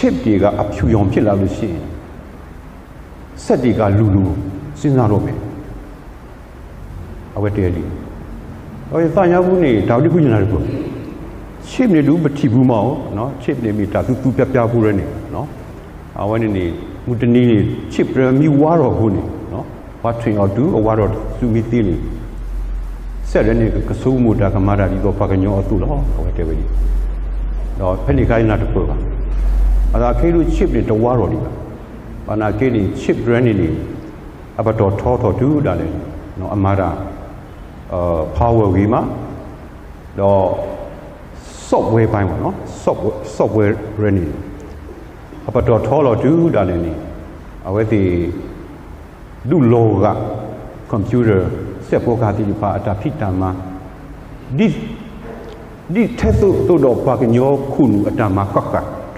chip တွေက အဖြူရောင်ဖြစ်လာလို့ရှိရင် စက်တွေကလူလူ စဉ်းစားတော့မယ် အဝဲတဲလံ. ဒီးယသးညါပူၤန့ၣ် တၢ်ဝဲဒ်ပညါတပူၤ chip န့ၣ်ဒုးပထံၣ်ပူၤမးဧိၤ chip န့ၣ်မ့ၢ်တၢ်သူသူပျါပျါပူၤရၢန့ၣ် အဝဲန့ၣ်န့ၣ် မုၢ်တနံၤန့ၣ် chip ရၢမ့ၢ်ဝါထီၣ်အဃိန့ၣ် ပှၤ train အီၤတုၤအဝါထီၣ်ဆူမ့ၢ်သ့န့ၣ် စက်ရၢန့ၣ် ကဆိကမိၣ်တၢ်ကမၤတၢ်ဒ်သိးပှၤကညီအသိးလီၤ အဝဲတဲဝဲဒ်. ဒီးဖဲန့ၣ်အခါယနၢ်တပၢၢ်ဘၣ်. ဘၣ်ဆၣ်ခဲအံၤဒုး chip န့ၣ်တဝါထီၣ်ဒံးဘၣ်. ဘၣ်နာ်က့န့ၣ် chip ရၢန့ၣ်န့ၣ် အပတီၢ်ထီထီၣ်တုၤဒၣ်လဲာ်န့ၣ် အမၤတၢ် power ဂ့ၤမး ဒီး software ပိုင်းပေါ့နော် software ရၢန့ၣ် အပတီၢ်ထီလီၤတုၤဒၣ်လဲာ်န့ၣ် အဝဲသ့ၣ် ဒုးလီၤဂာ် computer စဲးဖီကဟၣ်သ့ၣ်တဖၣ်အတၢ်ဖံးတၢ်မၤ ဒ် ဒ်ထဲသိးသိးဒီးပှၤကညီခိၣ်နူာ်အတၢ်မၤဃၣ်ဃၣ်